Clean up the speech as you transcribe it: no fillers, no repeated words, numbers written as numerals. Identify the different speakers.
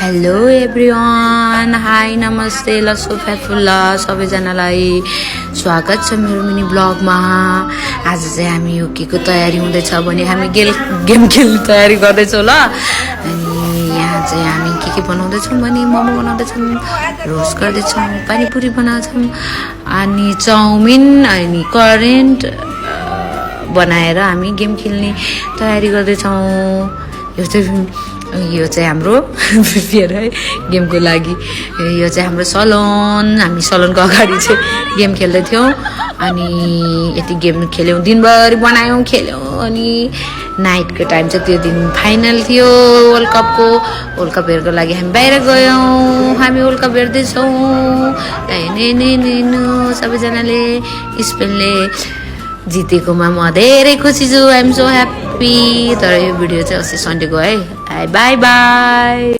Speaker 1: Hello everyone, high नमस्ते, लसो फ्याफुल्ला सबैजनालाई स्वागत छ मेरो मिनी ब्लगमा। आज चाहिँ हामी यो के को तयारी हुँदैछ भने हामी गेम खेल्ने तयारी गर्दैछौँ ल। अनि यहाँ चाहिँ हामी के बनाउँदैछौँ भने मोमो बनाउँदैछौँ, रोस्ट गर्दैछौँ, पानीपुरी बनाउँछौँ, अनि चाउमिन अनि करेन्ट बनाएर हामी गेम खेल्ने तयारी गर्दैछौँ। यो चाहिँ हाम्रो प्रिपेयर है गेमको लागि। यो चाहिँ हाम्रो सलोन, हामी सलोनको अगाडि चाहिँ गेम खेल्दै थियौँ। अनि यति गेम खेल्यौँ, दिनभरि बनायौँ, खेल्यौँ। अनि नाइटको टाइम चाहिँ त्यो दिन फाइनल थियो वर्ल्ड कपको। वर्ल्ड कप हेर्नको लागि हामी बाहिर गयौँ, हामी वर्ल्ड कप हेर्दैछौँ। सबैजनाले स्पेनले जितेकोमा म धेरै खुसी छु, आइ एम सो ह्याप्पी। तर यो भिडियो चाहिँ अस्ति सन्डेको है। By by.